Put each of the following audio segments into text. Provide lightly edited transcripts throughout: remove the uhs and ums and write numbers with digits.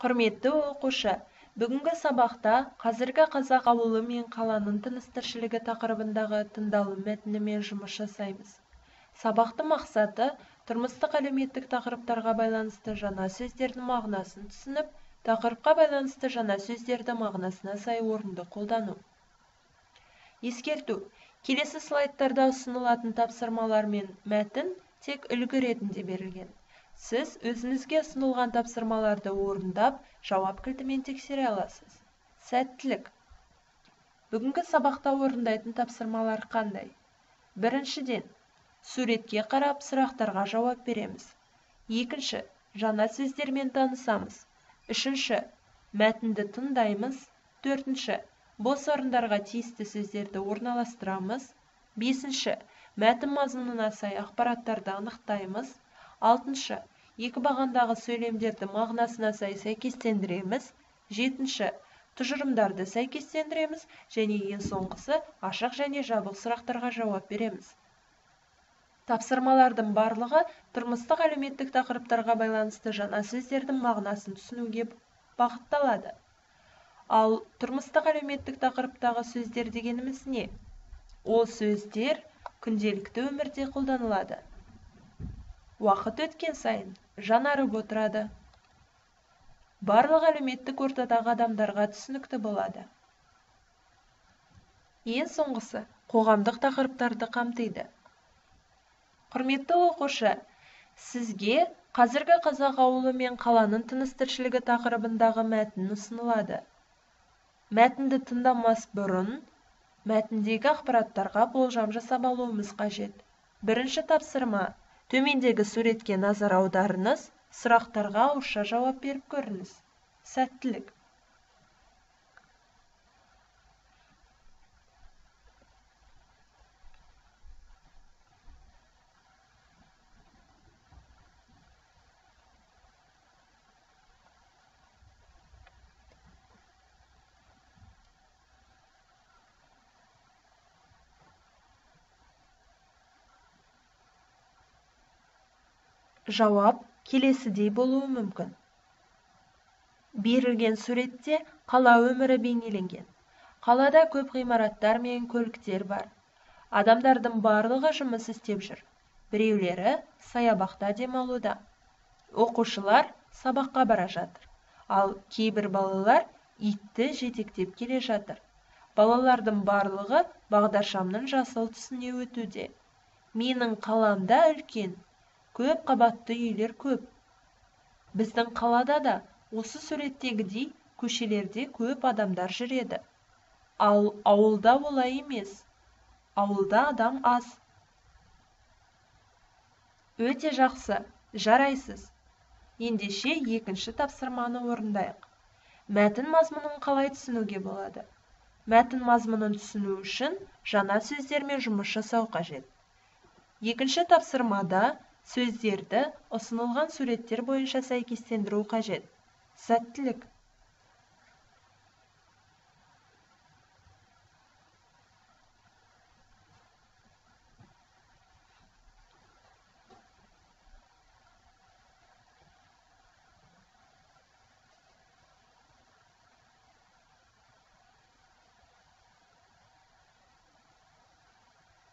Құрметті оқушы, бүгінгі сабақта қазіргі қазақ ауылы мен қаланың тыныс-тіршілігі тақырыбындағы тыңдалым мәтінімен жұмыс жасаймыз. Сабақтың мақсаты тұрмыстық әлеуметтік тақырыптарға байланысты жаңа сөздердің мағынасын түсініп, тақырыпқа байланысты жаңа сөздерді мағынасына сай орынды қолдану. Ескерту: келесі слайдтарда ұсынылатын тапсырмалар мен мәтін тек үлгі ретінде берілген. Сіз өзіңізге ұсынылған тапсырмаларды орындап, жауап кілтімен тексере аласыз. Сәттілік! Бүгінгі сабақта орындайтын тапсырмалар қандай? Біріншіден, суретке қарап сұрақтарға жауап береміз. Екінші, жаңа сөздермен танысамыз. Үшінші, мәтінді тыңдаймыз. Төртінші, бос орындарға тиісті сөздерді орналастырамыз. Бесінші, мәтін мазмұнына сай ақпараттарды анықтаймыз. Алтыншы, екі бағандағы сөйлемдерді мағынасына сай сәйкестендіреміз. Жетінші, тұжырымдарды сәйкестендіреміз. Және ең соңғысы, ашық және жабық сұрақтарға жауап береміз. Тапсырмалардың барлығы тұрмыстық әлеуметтік тақырыптарға байланысты жаңа сөздердің мағынасын түсінуге бағытталады. Ал тұрмыстық әлеуметтік тақырыптағы сөздер дегеніміз не? Ол сөздер күнделікті өмірде қолданылады. Уақыт өткен сайын жаңарып отырады. Барлық әлеуметтік ортадағы адамдарға түсінікті болады. Ең соңғысы, қоғамдық тақырыптарды қамтиды. Құрметті оқушы, сізге қазіргі қазақ ауылы мен қаланың тыныс-тіршілігі тақырыбындағы мәтін ұсынылады. Мәтінді тыңдамас бұрын мәтіндегі ақпараттарға болжам жасап алуымыз қажет. Бірінші тапсырма: төмендегі суретке назар аударыңыз, сұрақтарға ауызша жауап беріп көріңіз. Сәттілік! Жауап келесідей болуы мүмкін. Берілген суретте қала өмірі бейнеленген. Қалада көп ғимараттар мен көліктер бар. Адамдардың барлығы жұмыс істеп жүр. Біреулері саябақта демалуда. Оқушылар сабаққа бара жатыр. Ал кейбір балалар итті жетектеп келе жатыр. Балалардың барлығы бағдаршамның жасыл түсіне өтуде. Менің қаламда үлкен, көп қабатты үйлер көп. Біздің қалада да осы суреттегідей көшелерде көп адамдар жүреді. Ал ауылда олай емес. Ауылда адам аз. Өте жақсы, жарайсыз. Ендеше екінші тапсырманы орындайық. Мәтін мазмұнын қалай түсінуге болады? Мәтін мазмұнын түсіну үшін жаңа сөздермен жұмыс жасау қажет. Екінші тапсырмада сөздерді ұсынылған суреттер бойынша сәйкестендіру қажет. Сәттілік!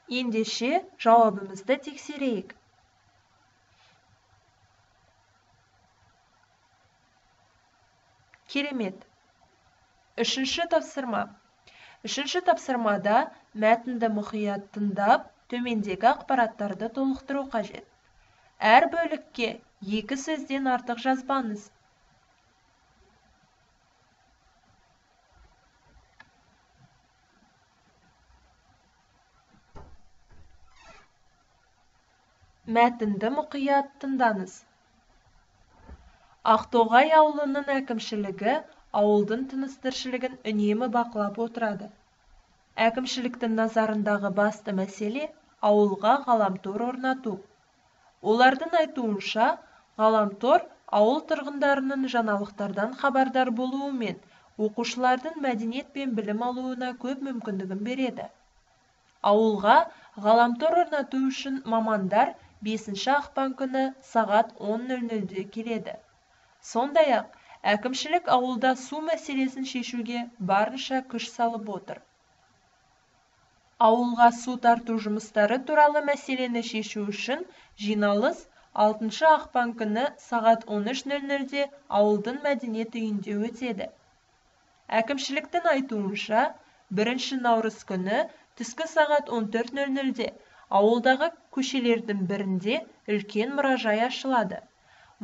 Ендеше жауабымызды тексерейік. Керемет. Үшінші тапсырма. Үшінші тапсырмада мәтінді мұқият тыңдап, төмендегі ақпараттарды толықтыру қажет. Әр бөлікке екі сөзден артық жазбаңыз. Мәтінді мұқият тыңдаңыз. Ақтоғай ауылының әкімшілігі ауылдың тыныс-тіршілігін үнемі бақылап отырады. Әкімшіліктің назарындағы басты мәселе ауылға ғаламтор орнату. Олардың айтуынша, ғаламтор ауыл тұрғындарының жаңалықтардан хабардар болуы мен оқушылардың мәдениет пен білім алуына көп мүмкіндігін береді. Ауылға ғаламтор орнату үшін мамандар 5 ақпан күні сағат 10:00-де келеді. Сондай-ақ, Әкімшілік ауылда су мәселесін шешуге барынша күш салып отыр. Ауылға су тарту жұмыстары туралы мәселені шешу үшін жиналыс 6 ақпан күні сағат 13:00-де ауылдың мәдениет үйінде өтеді. Әкімшіліктің айтуынша, 1 наурыз күні түскі сағат 14:00-де ауылдағы көшелердің бірінде үлкен мұражай ашылады.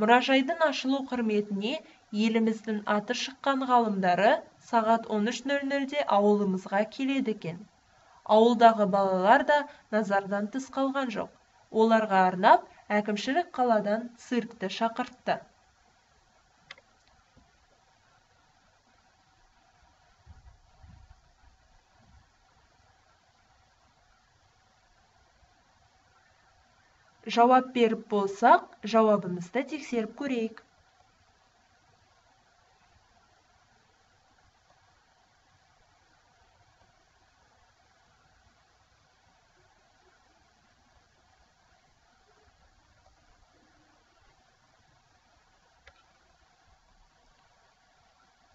Мұражайдың ашылу құрметіне еліміздің аты шыққан ғалымдары сағат 13:00-де ауылымызға келеді екен. Ауылдағы балалар да назардан тыс қалған жоқ. Оларға арнап әкімшілік қаладан циркті шақыртты. Жауап беріп болсақ, жауабымызды тексеріп көрейік.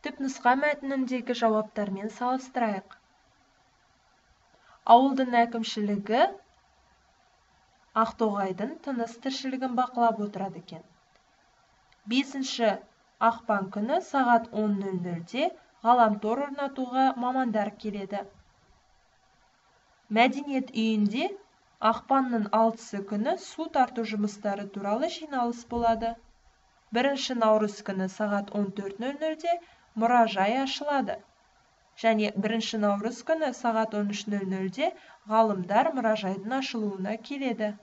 Түпнұсқа мәтініндегі жауаптармен салыстырайық. Ауылдың әкімшілігі Ақтоғайдың тыныс тіршілігін бақылап отырады екен. 5 ақпан күні сағат 10:00-де ғаламтор орнатуға мамандар келеді. Мәдениет үйінде ақпанның 6 күні су тарту жұмыстары туралы жиналыс болады. 1 наурыз күні сағат 14:00-де мұражай ашылады. Және 1 наурыз күні сағат 13:00-де ғалымдар мұражайдың ашылуына келеді.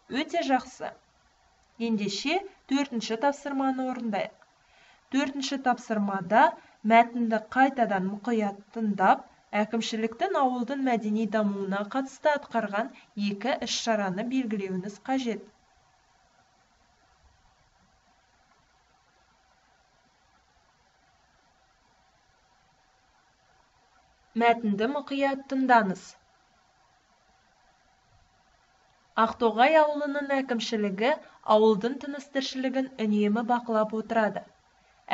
Өте жақсы. Ендеше 4-ші тапсырманы орындайық. 4-ші тапсырмада мәтінді қайтадан мұқият тыңдап, әкімшіліктің ауылдың мәдени дамуына қатысты атқарған 2 іс-шараны белгілеуіңіз қажет. Мәтінді мұқият тыңдаңыз. Ақтоғай ауылының әкімшілігі ауылдың тыныс-тіршілігін үнемі бақылап отырады.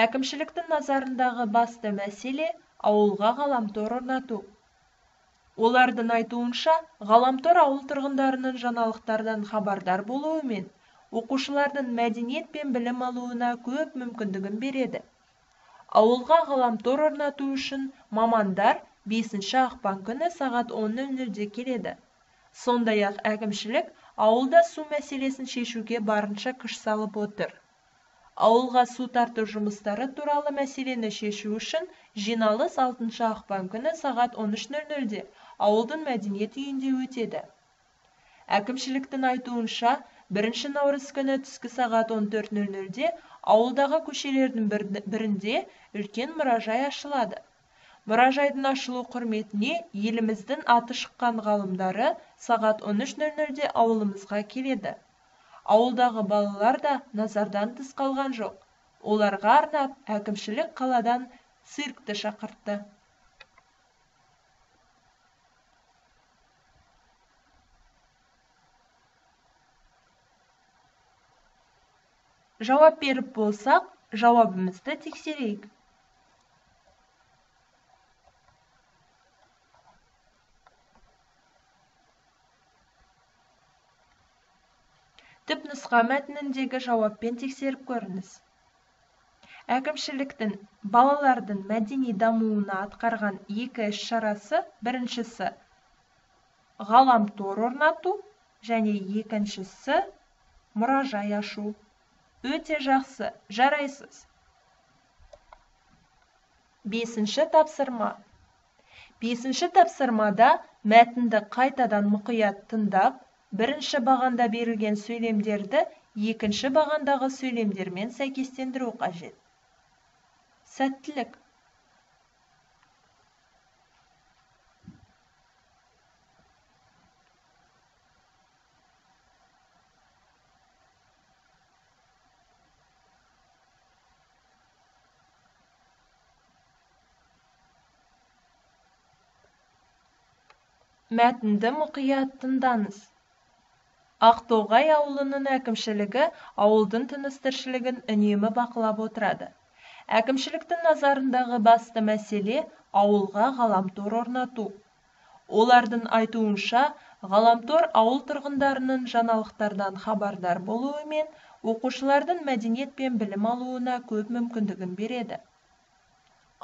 Әкімшіліктің назарындағы басты мәселе ауылға ғаламтор орнату. Олардың айтуынша, ғаламтор ауыл тұрғындарының жаңалықтардан хабардар болуы мен оқушылардың мәдениет пен білім алуына көп мүмкіндігін береді. Ауылға ғаламтор орнату үшін мамандар 5 ақпан күні сағат 10:00-де келеді. Сондай-ақ әкімшілік ауылда су мәселесін шешуге барынша күш салып отыр. Ауылға су тарту жұмыстары туралы мәселені шешу үшін жиналыс 6 ақпан күні сағат 13:00-де ауылдың мәдениет үйінде өтеді. Әкімшіліктің айтуынша, 1 наурыз күні түскі сағат 14:00-де ауылдағы көшелердің бірінде үлкен мұражай ашылады. Мұражайдың ашылу құрметіне еліміздің аты шыққан ғалымдары сағат 13:00-де ауылымызға келеді. Ауылдағы балалар да назардан тыс қалған жоқ. Оларға арнап әкімшілік қаладан циркті шақыртты. Жауап беріп болсақ, жауабымызды тексерейік. Түпнұсқа мәтініндегі жауаппен тексеріп көріңіз. Әкімшіліктің балалардың мәдени дамуына атқарған 2 іс-шарасы: біріншісі ғаламтор орнату және екіншісі мұражай ашу. Өте жақсы, жарайсыз. 5-ші тапсырма. 5-ші тапсырмада мәтінді қайтадан мұқият тыңдап, бірінші бағанда берілген сөйлемдерді екінші бағандағы сөйлемдермен сәйкестендіру қажет. Сәттілік! Мәтінді мұқият тыңдаңыз. Ақтоғай ауылының әкімшілігі ауылдың тыныс-тіршілігін үнемі бақылап отырады. Әкімшіліктің назарындағы басты мәселе ауылға ғаламтор орнату. Олардың айтуынша, ғаламтор ауыл тұрғындарының жаңалықтардан хабардар болуы мен оқушылардың мәдениет пен білім алуына көп мүмкіндігін береді.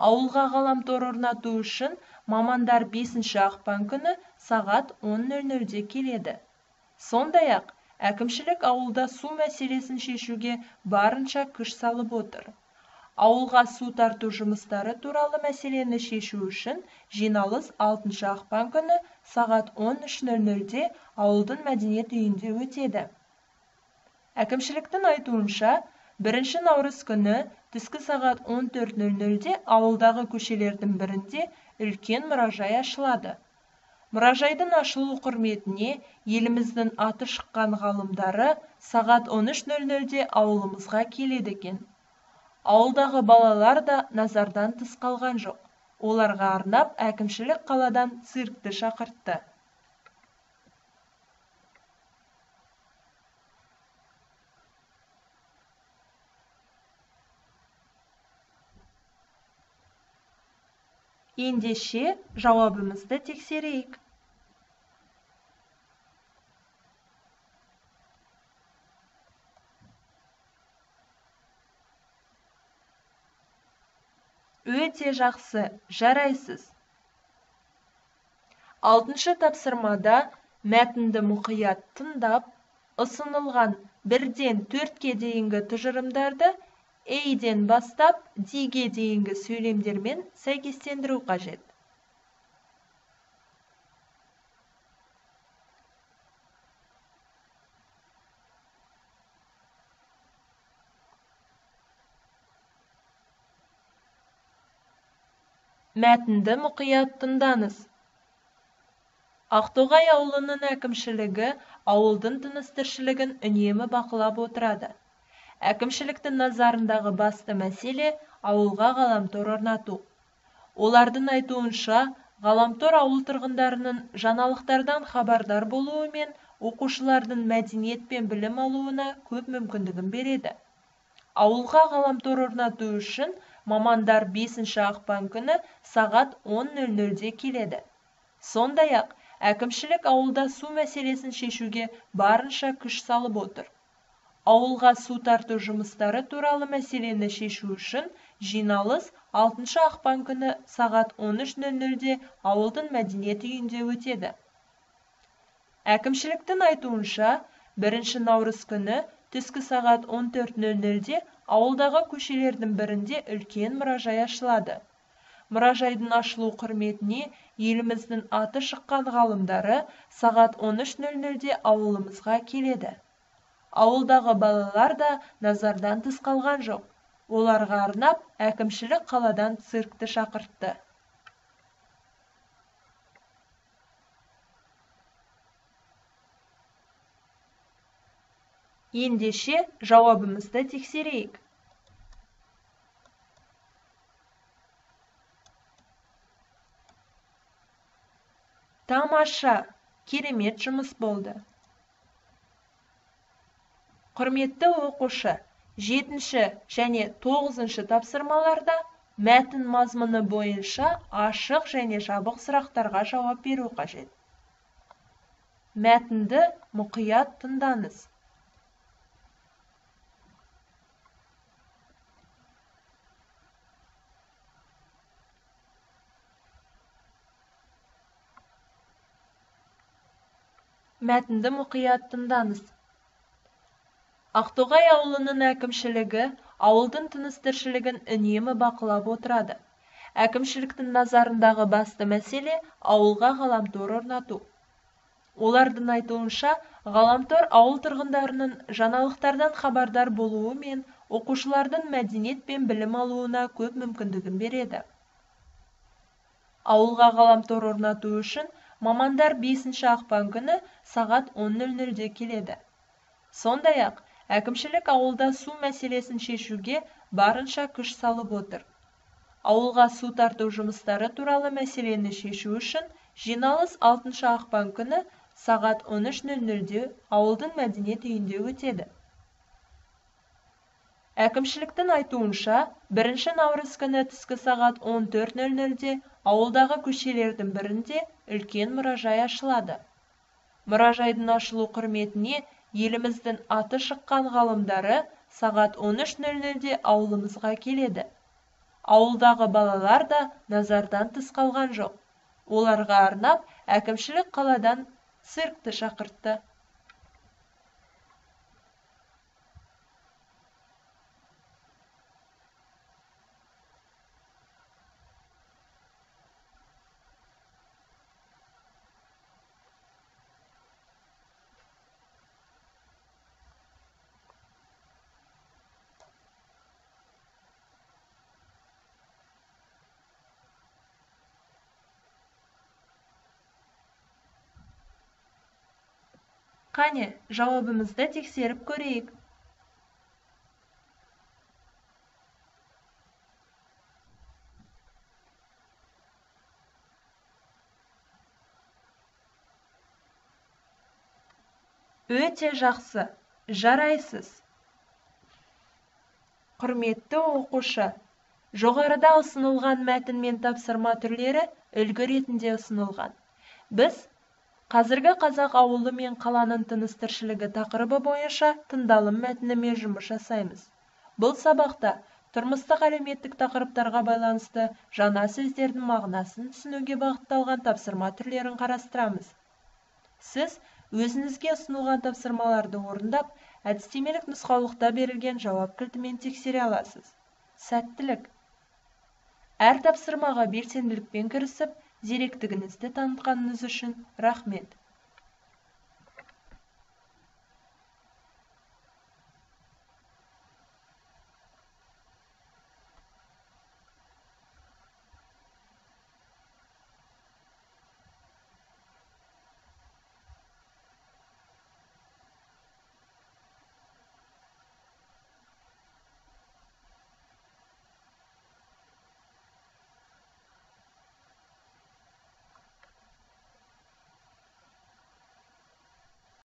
Ауылға ғаламтор орнату үшін мамандар 5 ақпан күні сағат 10:00-де келеді. Сондай-ақ, әкімшілік ауылда су мәселесін шешуге барынша күш салып отыр. Ауылға су тарту жұмыстары туралы мәселені шешу үшін жиналыс 6 ақпан күні сағат 13:00-де ауылдың мәдениет үйінде өтеді. Әкімшіліктің айтуынша, 1 наурыз күні түскі сағат 14:00-де ауылдағы көшелердің бірінде үлкен мұражай ашылады. Мұражайдың ашылу құрметіне еліміздің аты шыққан ғалымдары сағат 13:00-де ауылымызға келеді екен. Ауылдағы балалар да назардан тыс қалған жоқ. Оларға арнап әкімшілік қаладан циркті шақыртты. Ендеше жауабымызды тексерейік. Өте жақсы, жарайсыз. 6-шы тапсырмада мәтінді мұқият тыңдап, ұсынылған 1-ден 4-ке дейінгі тұжырымдарды A-ден бастап D-ге дейінгі сөйлемдермен сәйкестендіру қажет. Мәтінді мұқият тыңдаңыз. Ақтоғай ауылының әкімшілігі ауылдың тыныс-тіршілігін үнемі бақылап отырады. Әкімшіліктің назарындағы басты мәселе ауылға ғаламтор орнату. Олардың айтуынша, ғаламтор ауыл тұрғындарының жаңалықтардан хабардар болуы мен оқушылардың мәдениет пен білім алуына көп мүмкіндігін береді. Ауылға ғаламтор орнату үшін мамандар 5 ақпан күні сағат 10:00-де келеді. Сондай-ақ, әкімшілік ауылда су мәселесін шешуге барынша күш салып отыр. Ауылға су тарту жұмыстары туралы мәселені шешу үшін жиналыс 6 ақпан күні сағат 13:00-де ауылдың мәдениет үйінде өтеді. Әкімшіліктің айтуынша, 1 наурыз күні түскі сағат 14:00-де ауылдағы көшелердің бірінде үлкен мұражай ашылады. Мұражайдың ашылу құрметіне еліміздің аты шыққан ғалымдары сағат 13:00-де ауылымызға келеді. Ауылдағы балалар да назардан тыс қалған жоқ. Оларға арнап әкімшілік қаладан циркті шақыртты. Ендеше жауабымызды тексерейік. Тамаша, керемет жұмыс болды. Құрметті оқушы, 7-ші және 9-шы тапсырмаларда мәтін мазмұны бойынша ашық және жабық сұрақтарға жауап беру қажет. Мәтінді мұқият тыңдаңыз. Мәтінді мұқият тыңдаңыз. Ақтоғай ауылының әкімшілігі ауылдың тыныс-тіршілігін үнемі бақылап отырады. Әкімшіліктің назарындағы басты мәселе ауылға ғаламтор орнату. Олардың айтуынша, ғаламтор ауыл тұрғындарының жаңалықтардан хабардар болуы мен оқушылардың мәдениет пен білім алуына көп мүмкіндігін береді. Ауылға ғаламтор орнату үшін мамандар 5 ақпан күні сағат 10:00-де келеді. Сондай-ақ, әкімшілік ауылда су мәселесін шешуге барынша күш салып отыр. Ауылға су тарту жұмыстары туралы мәселені шешу үшін жиналыс 6 ақпан күні Сағат 13:00-де ауылдың мәдениет үйінде өтеді. Әкімшіліктің айтуынша, 1 наурыз күні түскі сағат 14:00-де ауылдағы көшелердің бірінде үлкен мұражай ашылады. Мұражайдың ашылу құрметіне еліміздің аты шыққан ғалымдары сағат 13:00-де ауылымызға келеді. Ауылдағы балалар да назардан тыс қалған жоқ. Оларға арнап әкімшілік қаладан циркті шақыртты. Қане, жауабымызды тексеріп көрейік. Өте жақсы, жарайсыз. Құрметті оқушы, жоғарыда ұсынылған мәтін мен тапсырма түрлері үлгі ретінде ұсынылған. Біз қазіргі қазақ ауылы мен қаланың тыныс-тіршілігі тақырыбы бойынша тыңдалым мәтінімен жұмыс жасаймыз. Бұл сабақта тұрмыстық әлеуметтік тақырыптарға байланысты жаңа сөздердің мағынасын түсінуге бағытталған тапсырма түрлерін қарастырамыз. Сіз өзіңізге ұсынылған тапсырмаларды орындап, әдістемелік нұсқаулықта берілген жауап кілтімен тексере аласыз. Сәттілік! Әр тапсырмаға белсенділікпен кірісіп, зеректігіңізді танытқаныңыз үшін рахмет.